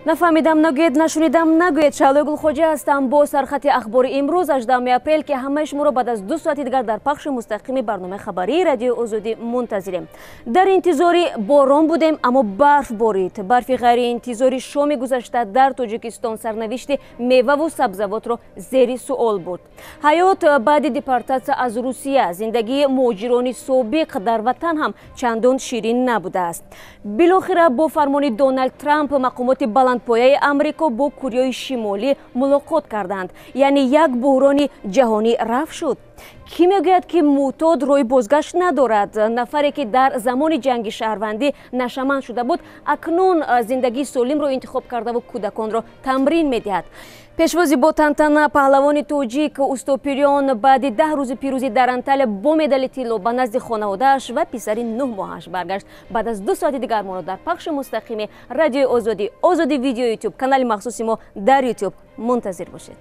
Нафаҳмидам нагӯед, нашунидам нагӯед. Шаҳлои Гулхоҷа ҳастам бо сархати ахбори имрӯз, 18 апрел, ки ҳамаи шуморо баъд аз 2 соати дигар дар пахши мустақими барномаи хабарии Радиои Озодӣ мунтазирем. Дар интизори борон будем, аммо барф борид. Барфи ғайриинтизори шоми гузашта дар Тоҷикистон сарнавишти меваву сабзавотро зери суол бурд. Ҳаёт баъди депортатсия аз Русия, зиндагии муҳоҷирони собиқ дар ватан ҳам чандон ширин набудааст. Билохира бо фармони Доналд Трамп мақомоти баландпояи Амрико бо Кореяи Шимолӣ мулоқот карданд, яъне як буҳрони ҷаҳонӣ рафъ шуд. Кӣ мегӯяд, ки мӯътод роҳи бозгашт надорад? Нафаре, ки дар замони ҷанги шаҳрвандӣ нашъаманд шуда буд, акнун зиндагии солимро интихоб кардаву кӯдаконро тамрин медиҳад. Пешвози бо тантана паҳлавони тоҷик Устопириён баъди 10 рӯзи пирӯзӣ дар Анталия бо медали тилло ба назди хонаводааш ва писари 9 моҳаш баргашт. Баъд аз 2 соати дигар моро дар пахши мустақими Радиои Озодӣ, Озодӣ Видео, Ютуб, канали махсуси мо дар Ютуб мунтазир бошед.